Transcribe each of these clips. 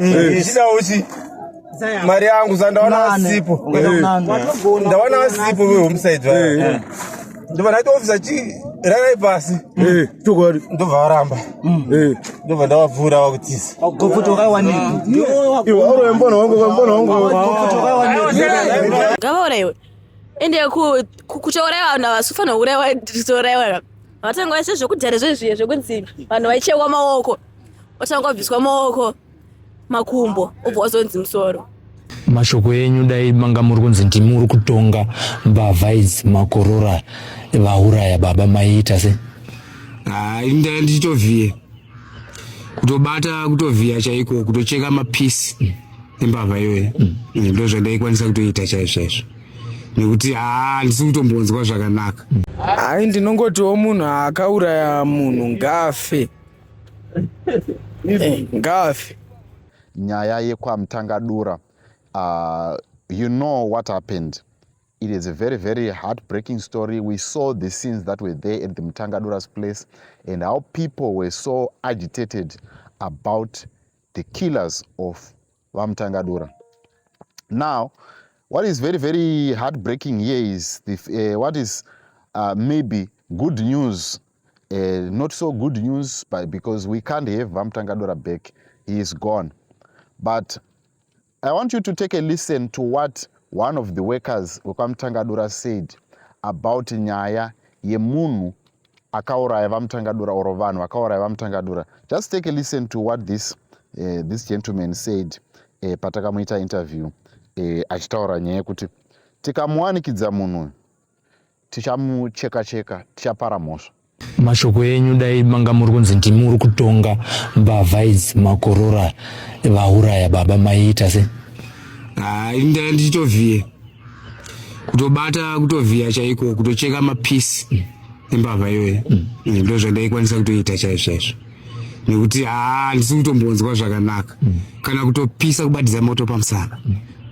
Ndichidawo chi mari yangu sandawana vasipo, ndawana vasipo vehomicide vaya. Ndobva ndaiti, "Officer, chi rarai pasi." Chokwadi. Ndobva varamba, ndobva ndavapfuura vakutisa. Gopfuti wakaiwanepi? Iwe auraya mufana wangu, mufana wangu. Ngavaurayiwe. Ende kutouraiwa vanhu havasi kufanira kuuraiwa, kutouraiwa vatanga vaise zvekudhara zvezviye zvekunzi vanhu vaichekwa maoko, otanga wabviswa maoko, makumbo, obva wazonzi musoro. Mashoko enyu, dai manga muri kunzi ndimi muri kutonga mbavha idzi, makorora vauraya baba, maiita se? Hai, ndanga ndichitovhiya, kutobata, kutovhiya chaiko, kutocheka mapisi embavha iyoyo. Ndo zvandaikwanisa kutoita chaizvo chaizvo, nekuti haa, handisi kutombonzwa zvakanaka. Hai, ndinongotiwo munhu akauraya munhu ngaafe. Ngaafe. Nyaya yekwaMutangadura, you know what happened. It is a very, very heartbreaking story. We saw the scenes that were there at the Mutangadura's place and how people were so agitated about the killers of VaMutangadura. Now, what is very, very heartbreaking here is what is maybe good news, not so good news, but because we can't have VaMutangadura back, he is gone. But I want you to take a listen to what one of the workers wekwaMutangadura said about nyaya yemunhu akauraya VaMutangadura or vanhu vakauraya VaMutangadura. Just take a listen to what this gentleman said patakamuita interview, achitaura nyaya yekuti tikamuwanikidza munhu uyu, tichamucheka cheka, tichapara mhosva. Mashoko enyu, dai manga muri kunzi ndimi muri kutonga mbavha idzi, makorora vauraya baba, maiita se? Hai, ndanga ndichitovhiya, kutobata, kutovhiya chaiko, kutocheka mapisi embavha iyoyo. Ndo zvandaikwanisa kutoita chaizvo chaizvo, nekuti haa, handisi kutombonzwa zvakanaka. Kana kutopisa, kubatidza moto pamusana,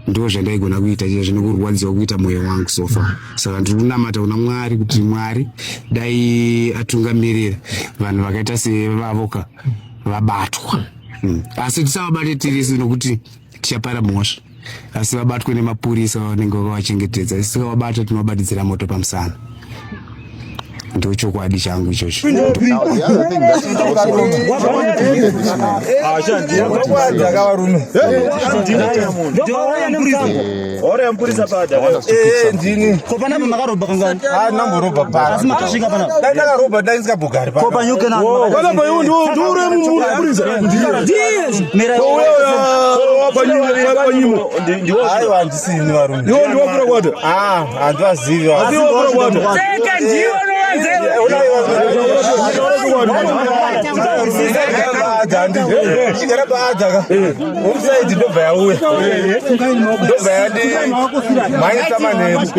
ndo zvandaigona kuita chaizvo, nekurwadziwa kuita mwoyo wangu so far. Saka ndiri kunamata kuna Mwari kuti Mwari dai atungamirira vanhu vakaita sevavoka vabatwa. Asi tisavabate tirisi, nokuti tichapara mhosva, asi vabatwe nemapurisa vanenge vakavachengetedza. Isi tikavabata, tinovabatidzira moto pamusana. Ndo chokwadi changu ichocho. Now, the other thing that I also want to, I want you to look at this man. Aka varume. I want us to pick something. Ndini. Ko panapa makarobha kangani? Ah, ndamborobha pano. Asi makasvika panapa? Dai ndakarobha, dai ndisingambogari. Ko panyuke na? Panapa iwe ndiure mupurisa. Mira. Panyimo. Aiwa, handisini varume. Iwe ndiwakura kwata. Ah, handivazivi. Asi iwe wakura kwata. Ndichigara paadhaka homicide, ndobva yauya, ndobva yandi mhanyisa manheru, handi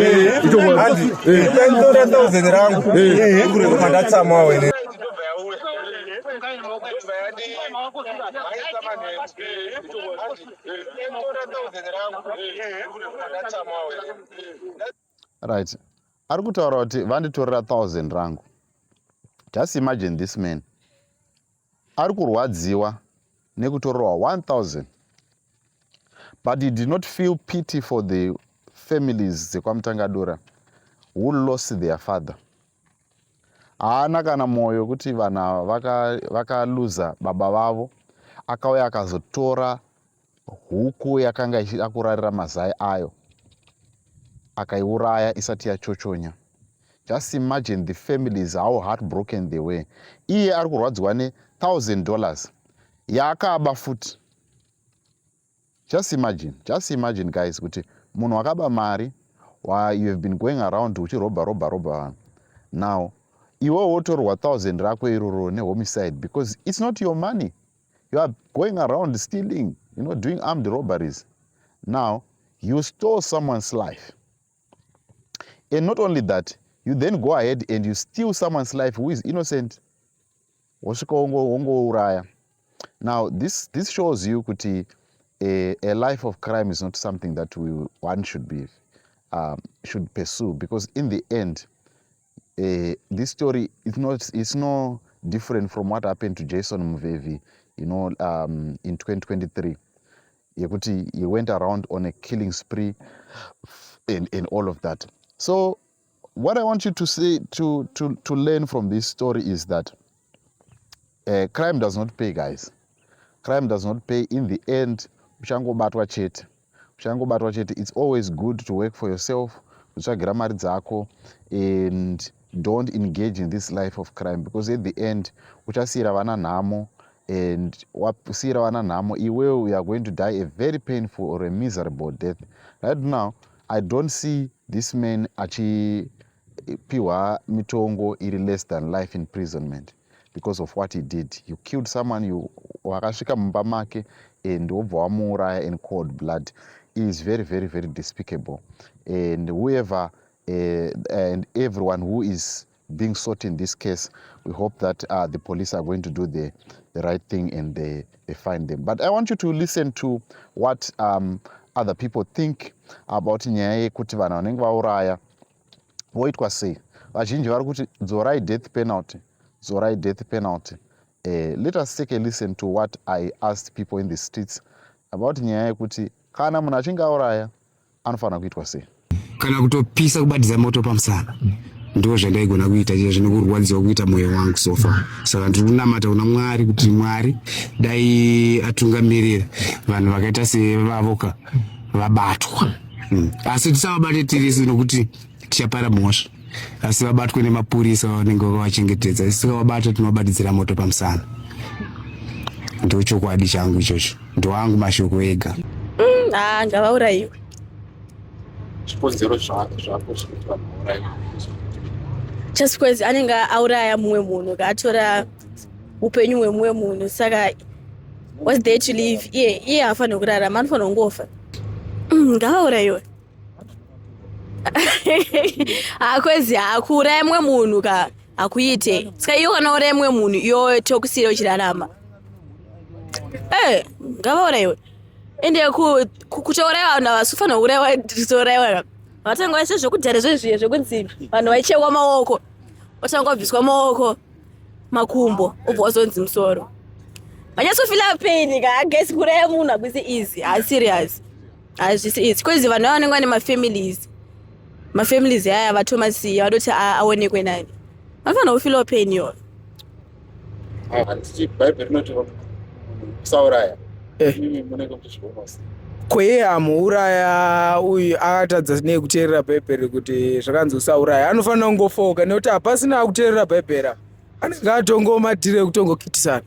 ndobva 1000 rangu, ndobva ndatsamwawo ini. Ndobva yandi mhanyisa manheru, 1000 rangu, ndobva ndatsamwawo ini. Right, ari kutaura kuti vanditorera 1000 rangu. Just imagine, this man ari kurwadziwa nekutorerwa 1000, but he did not feel pity for the families dzekwaMutangadura who lost their father. Haana kana mwoyo wekuti vanhu ava vakaluza baba vavo. Akauya akazotora huku yakanga ichida kurarira mazai ayo, akaiuraya isati yachochonya. Just imagine the families, how heartbroken they were. Iye ari kurwadziwa ne$1000 yaakaba futi. Just imagine, just imagine, guys, kuti munhu wakaba mari, you have been going around uchirobha, robha, robha vanhu. Now iwe wotorwa 1000 rako iroro nehomicide, because it's not your money. You are going around stealing, doing armed robberies. Now you stole someone's life, and not only that, you then go ahead and you steal someone's life who is innocent, wosvika wongouraya. Now this shows you kuti a life of crime is not something that one should pursue, because in the end, this story is not it's no different from what happened to Jason Muvevi in 2023. Yekuti he went around on a killing spree and all of that. So what I want you to see, to learn from this story is that crime does not pay, guys. Crime does not pay. In the end, uchangobatwa chete, uchangobatwa chete. It's always good to work for yourself, kutsvagira mari dzako, and don't engage in this life of crime, because at the end uchasiyira vana nhamo, and wasiyira vana nhamo iwewe, you are going to die a very painful or a miserable death. Right now I don't see this man achipiwa mitongo iri less than life imprisonment because of what he did. You killed someone, you wakasvika mumba make and wobva wamuuraya in cold blood. Is very, very, very despicable. And whoever and everyone who is being sought in this case, we hope that the police are going to do the right thing and they find them. But I want you to listen to what other people think about nyaya yekuti vanhu vanenge vauraya voitwa sei. Vazhinji vari kuti dzorai death penalty, dzorai death penalty. Let us take a listen to what I asked people in the streets about nyaya yekuti kana munhu achinge auraya anofanira kuitwa sei. Kana kutopisa, kubatidza moto pamusana, ndo zvandaigona kuita chaizvo nekurwadziwa kuita mwoyo wangu so far. Saka ndiri kunamata kuna Mwari kuti Mwari dai atungamirira vanhu vakaita sevavoka vabatwa. Asi tisavabate tirisi, nokuti tichapara mhosva, asi vabatwe nemapurisa vanenge vakavachengetedza. Isi tikavabata tinovabatidzira moto pamusana. Ndo chokwadi changu ichocho, ndoangu mashoko ega. Ah, ngavaurayiwe. Zvikonzero zvako zvekuti vanhu vaurayiwe? Just because anenge auraya mumwe munhu, atora upenyu hwemumwe munhu, saka what's there to live? Iye haafaniri kurarama, anofanira kungofa. Ngavaurayiwe. Hakwezi hakuuraya mumwe munhu ka hakuite. Saka iyo kana uraya mumwe munhu, iyo tokusiyira uchirarama? Ngavaurayiwe. Ende kutouraya vanhu havasi kufanira kuurayiwa, kutourayiwa vatanga vaise zvekudhara zvezviye zvekunzi vanhu vaichekwa maoko, otanga wabviswa maoko, makumbo, obva wazonzi musoro. Vanyatsofila pain ka. Guys, kuuraya munhu hakusi easy, haserious, hazvisi easy, because vanhu ava vanenge vane mafamilies, mafamilies aya vatomasiya vadoti aonekwe nani. Vanofanira kufilawo pain iyoyo. Handiti Bhaibheri rinoti munhu usauraya? Imimi munenge muchizviona sei? Kweye amuuraya uyu akatadza nei kuteerera Bhaibheri kuti zvakanzi usauraya? Anofanira kungofoka nekuti hapasina akuteerera Bhaibheri apa. Anenge atongomadhiri ekutongokitisana.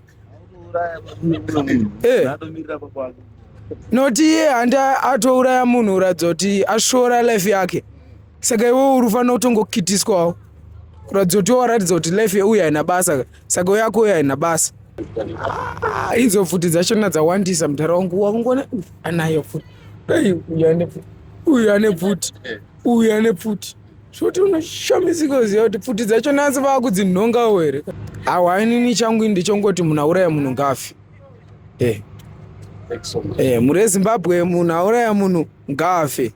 Noti iye handi atouraya munhu, uratidza kuti asvora life yake. Saka iwe uri ufanira kutongokitiswawo kuratidza kuti waratidza kuti life yeuyu haina basa, saka yako uyu haina basa. Ah, idzo pfuti dzachona dzawandisa mudhara wangu. Wakungona anayo pfuti, dai uyu ane pfuti, uyu ane pfuti, uyu ane pfuti, zvoti unoshamisika kuziva kuti pfuti dzachona asi vaakudzinhongawo here? Awa, inini changu ndechongoti munhu auraya munhu ngafe. Thanks so much. Muri eZimbabwe, munhu auraya munhu ngaafe.